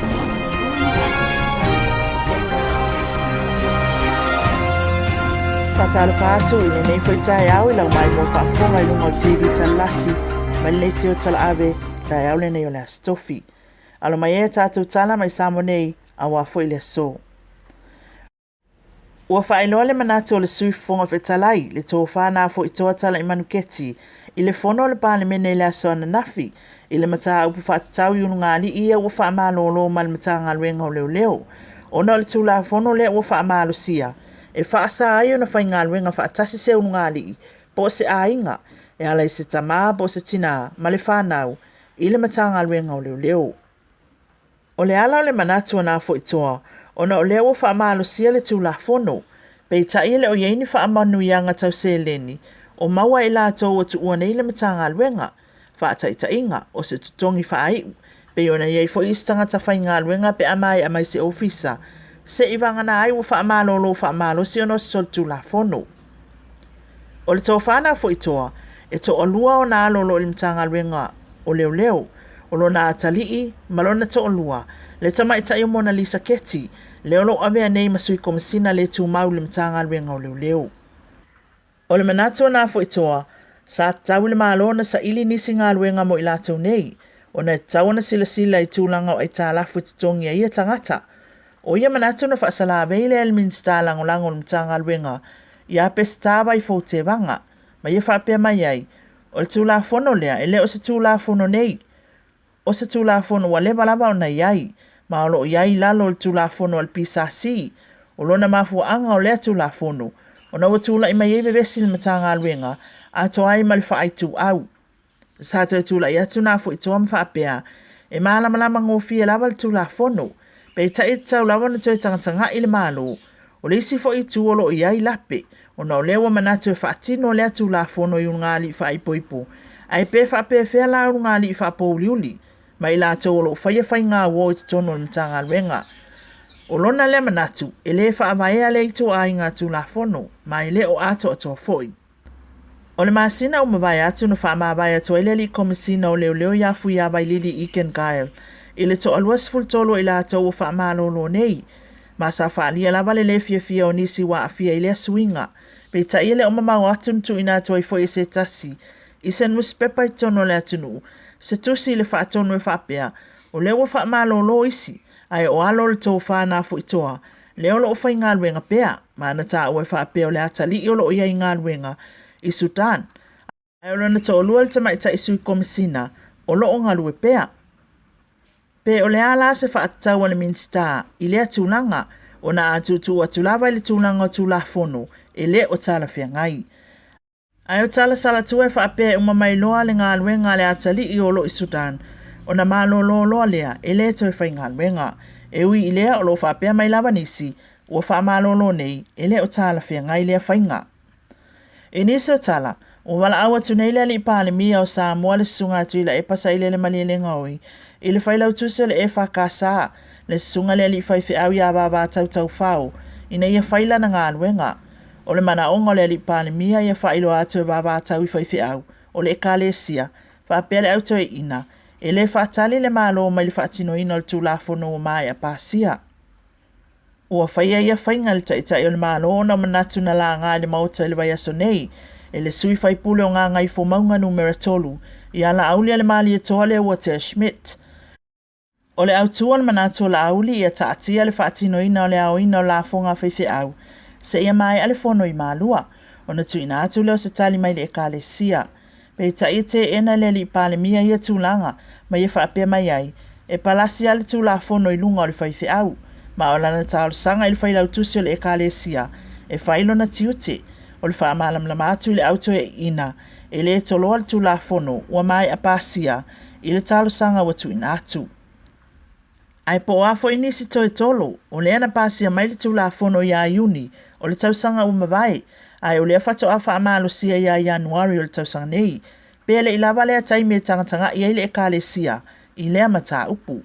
se faamalulu ma faasilasila atu mo lou silafia. Faatalofa atu i lenei foi taeao i lau maimoa faafofoga i luga o TV Talasi mai le leitio talaave taeao lenei o le Aso Tofi. Alo mai ai a tatou tala mai Samoa nei aua foi le aso. Ua faailoa le manatu o le Sui Fofoga Fetalai, le Tofa Nafoitoa Talaimanuketi Keti, i le fono a le Palemene i le aso ananafi, i le mataupu faatatau i ulugalii ia ua faamalolo mai le Matagaluega o Leoleo, ona o le Tulafono lea ua faamalosia e faasa ai ona faigaluega faatasi se ulugalii po o se aiga e ala i se tama po o se tina ma le fanau i le Matagaluega o Leoleo. O le ala o le manatu o Nafoitoa, ona o lea ua faamalosia le Tulafono, peitai e le o i ai ni faamanuiaga tau seleni o maua e i latou ua tuua nei le Matagaluega, faataitaiga, o se totogi faaiu, pei ona i ai foi isi tagata faigaluega pe a maea mai se ofisa, seivagana ai ua faamalolo faamalosi ona o se solitulafono. O le tofa Nafoitoa, e toalua ona alo o lo o i le Matagaluega o Leoleo, o lona atalii ma lona toalua, le tamaitai o Monalisa Keti, lea o lo o avea nei ma Sui Komesina le tumau i le Matagaluega o Leoleo. O le manatu o Nafoitoa, sa tatau i le Malo ona saili nisi galuega mo i latou nei, ona e tatau ona silasila i tulaga o aitalafu e totogi ai ia tagata. O ia manatu na faasalavei lea e le Minisita Lagolago o le Matagaluega ia Peseta Vaifou Tevaga, ma ia faapea mai ai, o le Tulafono lea e le o se Tulafono nei, o se Tulafono ua leva lava ona i ai, ma o lo o i ai i lalo o le Tulafono a le PSC. O lona mafuaaga o lea Tulafono, ona ua tulai mai ai vevesi i le Matagaluega, atoa ai ma le faaituau. Sa toe tulai atu Nafoitoa ma faapea, e malamalama gofie lava le Tulafono, peitai e tatau lava ona toe tagatagai le Malo. O le isi foi itu o lo o i ai lape, ona o lea ua manatu e faatino lea Tulafono i ulugalii faaipoipo, ae pe faapefea la ulugalii faapouliuli ma i latou o lo o faia faigauo i totonu o le Matagaluega. O lona lea manatu, e le faavaea lea ituaiga Tulafono, ma e le o atoatoa foi. O le masina ua mavae atu na faamavae atu ai le alii Komesina o Leoleo ia Fuiavailili Egan Guile i le toalua 13 o i latou ua faamalolo nei, ma sa faaalia lava le le fiafia o nisi ua aafia i lea suiga. Peitai e le o mamao atu na tuuina atu ai foi e se tasi i se nusipepa i totonu o le atunuu se tusi i le faatonu e faapea, o lea ua faamalolo isi, ae o alo o le tofa Nafoitoa lea o lo o faigaluega pea, ma na taua e faapea o le atalii o lo o i ai i galuega i Sudan, ae o lona toalua le tamaitai sui komesina o lo o galue pea. Pe o le a la se faatatau a le Minisita i lea tulaga, ona a tuutuu atu lava i le tulaga o Tulafono, e le o talafeagai. Ae o tala salatua e faapea e uma mai loa le galuega a le atalii o lo o i Sudan, ona malolo loa lea e le toe faigaluega. E ui i lea o lo o faapea mai lava nisi, ua faamalolo nei, e le o talafeagai lea faiga. I nisi o tala, ua valaau atu nei le alii Palemia o Samoa le Susuga a Tuilaepa Sailele Malielegaoi i le failautusi o le EFKS, le Susuga i le alii faifeau ia Vavatau Taufao, ina ia fai lana galuega. O le manaoga o le alii Palemia ia faailoa atu e Vavatau i faifeau o le Ekalesia, faapea le au toeaina, e le faatali le Malo mai le faatinoina o le Tulafono ua maea pasia. Ua faia ia faiga e le Taitai o le Malo ona o manatu na laga i le Maota i le vaiaso nei e le sui faipule o Gagaifomauga Nu.3 ia Laaulialemalietoa Leuatea Schmidt. O le autu o le manatu o Laauli ia taatia le faatinoina o le aoina o lafoga a faifeau seia maea le fono i Malua, ona tuuina atu lea o se tali mai le Ekalesia. Peitai e teena e le alii Palemia ia tulaga ma ia faapea mai ai, e palasi lava le Tulafono i luga o le faifeau, ma o lana talosaga i le failautusi o le Ekalesia e fai lona tiute, o le faamalamalama atu i le au toeaiina e le toloa le Tulafono ua maea pasia i le talosaga ua tuuina atu. Ae po o a foi nisi toe tolo, o lea na pasia mai le Tulafono ia Iuni o le tausaga ua mavae, ae o lea faatoa faamalosia ia Ianuari o le tausaga nei, pe le i lava lea taimi e tagatagai ai le Ekalesia i lea mataupu.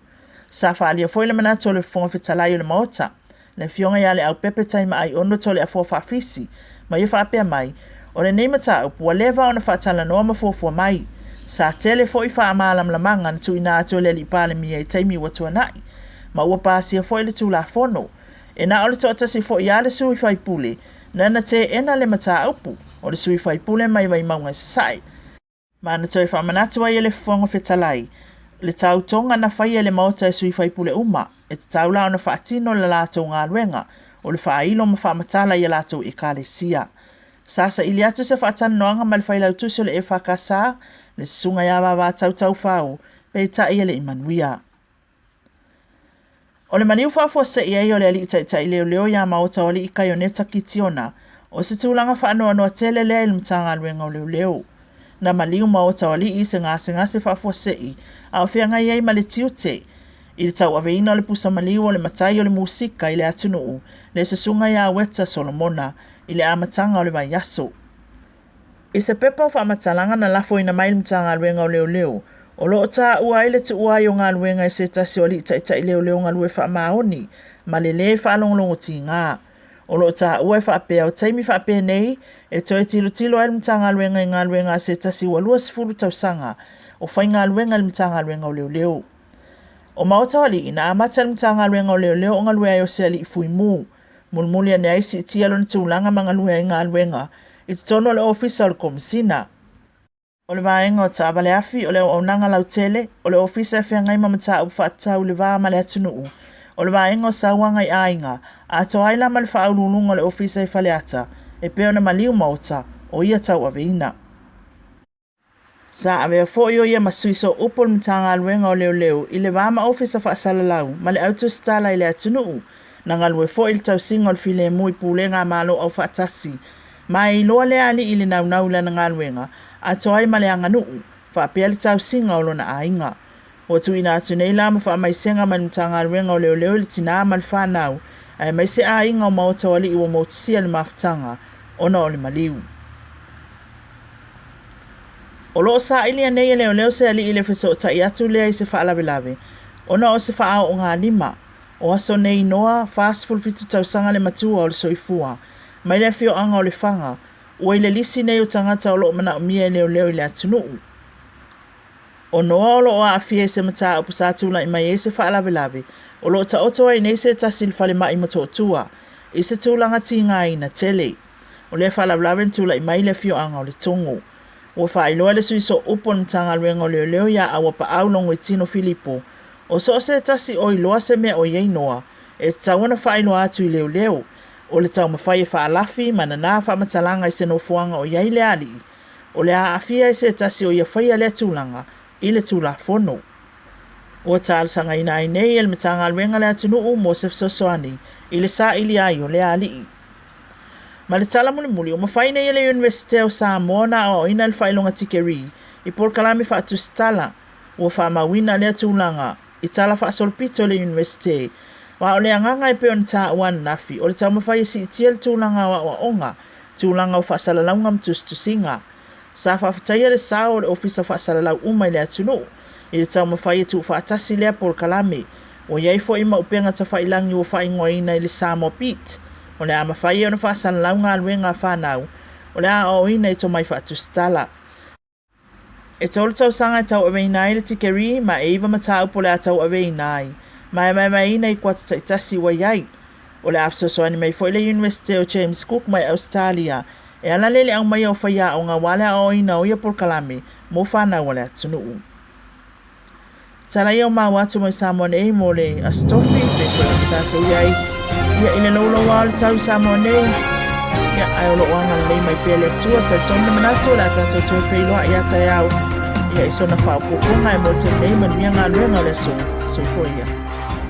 Sa faaalia foi le manatu o le Fofoga Fetalai o le Maota, le Afioga ia Leaupepe Taimaai'ono Toleafoa Faafisi, ma ia faapea mai, o lenei mataupu ua leva ona faatalanoa ma fuafua mai. Sa tele foi faamalamalamaga na tuuina atu e le alii Palemia i taimi ua tuanai. ma ua pasia foi le Tulafono. E na o le toatasi foi lava le sui faipule na na teena le mataupu, o le sui faipule mai Vaimauga i Sasae. Ma na toe faamanatu ai e le Fofoga Fetalai le tautoga na faia i le Maota e sui faipule uma, e tatau la ona faatino le latou galuega o le faailo ma faamatala i a latou ekalesia. Sa saili atu se faatalanoaga ma le Failautusi o le EFKS, le Susuga ia Vavatau Taufao, peitai e le i manuia. O le maliu faafuasei ai o le alii taitai leoleo ia Maotaoalii Kaioneta Kitiona, o se tulaga faanoanoa tele lea i le Matagaluega o Leoleo. Na maliu Maotaoalii i se gasegase faafuasei a o feagai ai ma le tiute i le tauaveina o le pusa maliu o le matai o le musika i le atunuu, le Susuga ia Ueta Solomona, i le amataga o le vaiaso. I se pepa o faamatalaga na lafoina mai i le Matagaluega o Leoleo, o lo o taua ai le tuua ai o galuega e se tasi o alii taitai leoleo galue faamaoni ma le lē faalogologo tiga. O lo o taua e faapea o taimi faapenei e toe tilotilo ai le Matagaluega i galuega a se tasi ua 20 tausaga o faigaluega i le Matagaluega o Leoleo. O Maotaoalii na amata i le Matagaluega o Leoleo o galue ai o se alii fuimu, mulimuli ane ai siitia lona tulaga ma galue ai galuega i totonu o le Ofisa o le Komesina, o le Vaega o Taavale Afi, o le Auaunaga Lautele, o le Ofisa e Feagai ma Mataupu Faatatau i le Va ma le Atunuu, o le Vaega o Sauaga i Aiga, atoa ai la ma le Faauluuluga o le Ofisa i Faleata, e pei ona maliu maota o ia tauaveina. Sa avea foi o ia ma sui sooupu o le Matagaluega o Leoleo i le va ma Ofisa Faasalalau ma le Au Tusitala i le atunuu. Na galue foi i le tausiga o le filemu i pulega a Malo Aufaatasi, ma e iloa lea alii i le naunau i lana galuega, atoa ai ma le aganuu, faapea le tausiga o lona aiga. Ua tuuina atu nei la ma faamaisega mai le Matagaluega o Leoleo i le tinā ma le fanau, aemaise aiga o Maota o Alii ua motusia i le mafutaga ona o le maliu. O lo o sailia nei e leoleo se alii i le fesootai atu lea i se faalavelave ona o se faaoogalima. O aso nei Noa, 47 tausaga le matua o le soifua, mai le afioaga o Lefaga, ua i le lisi nei o tagata o lo o manaomia e leoleo i le atunuu. O Noa o lo o aafia i se mataupu sa tulai mai ai se faalavelave, o lo o taoto ai nei se tasi i le falemai i Motootua, i se tulaga tigaina tele. O lea faalavelave na tulai mai i le afioaga o Letogo. Ua faailoa e le sui sooupu o le Matagaluega o Leoleo ia Auapaau Logoitino Filipo, o so o se tasi o iloa se mea o i ai Noa, e tatau ona faailoa atu i leoleo. O le taumafai e faalafi ma nana faamatalaga i se nofoaga o i ai le alii, o le a aafia ai se tasi o ia faia lea tulaga i le Tulafono. Ua talosagaina ai nei e le Matagaluega le atunuu mo se fesoasoani i le sailia ai o lea alii. Ma le tala mulimuli, ua mafai nei e le Iunivesite o Samoa ona aoaoina le faailoga tikerii i polokalame faatusitala. Ua faamauina lea tulaga i tala faasolopito i le Iunivesite, aua o le agaga e pei ona taua ananafi, o le taumafai e siitia le tulaga o aoaoga, tulaga o faasalalauga ma tusitusiga. Sa faafetaia le sao o le Ofisa Faasalalau uma i le atunuu i le taumafai e tuufaatasi lea polokalame. Ua i ai foi ma upega tafailagi ua faaigoaina i le Samoa Beat, o le a mafai ai ona faasalalau galuega a fanau o le a aoaoina i tomai faatusitala. E tolu tausaga e tauaveina ai le tikerii ma e iva mataupu o le a tauaveina ai ma e maemaeina i kuata taitasi ua i ai. O le a fesoasoani mai foi le Iunivesite o James Cook mai Ausetalia e ala lea i le aumaia o faiaoga aua le aoaoina o ia polokalame mo fanau a le atunuu. Tala ia o maua atu mai Samoa nei mo le Aso Tofi, pei foi ona tatou i ai ia i le louloua o le tau i Samoa nei. Ia, ae o lo o agalelei mai pea le Atua, talitonu le manatu o le a tatou toe feiloai ia taeao ia i sona faaopoopoga e mo le taimi nei, manuia galuega o le aso. Soifua ia.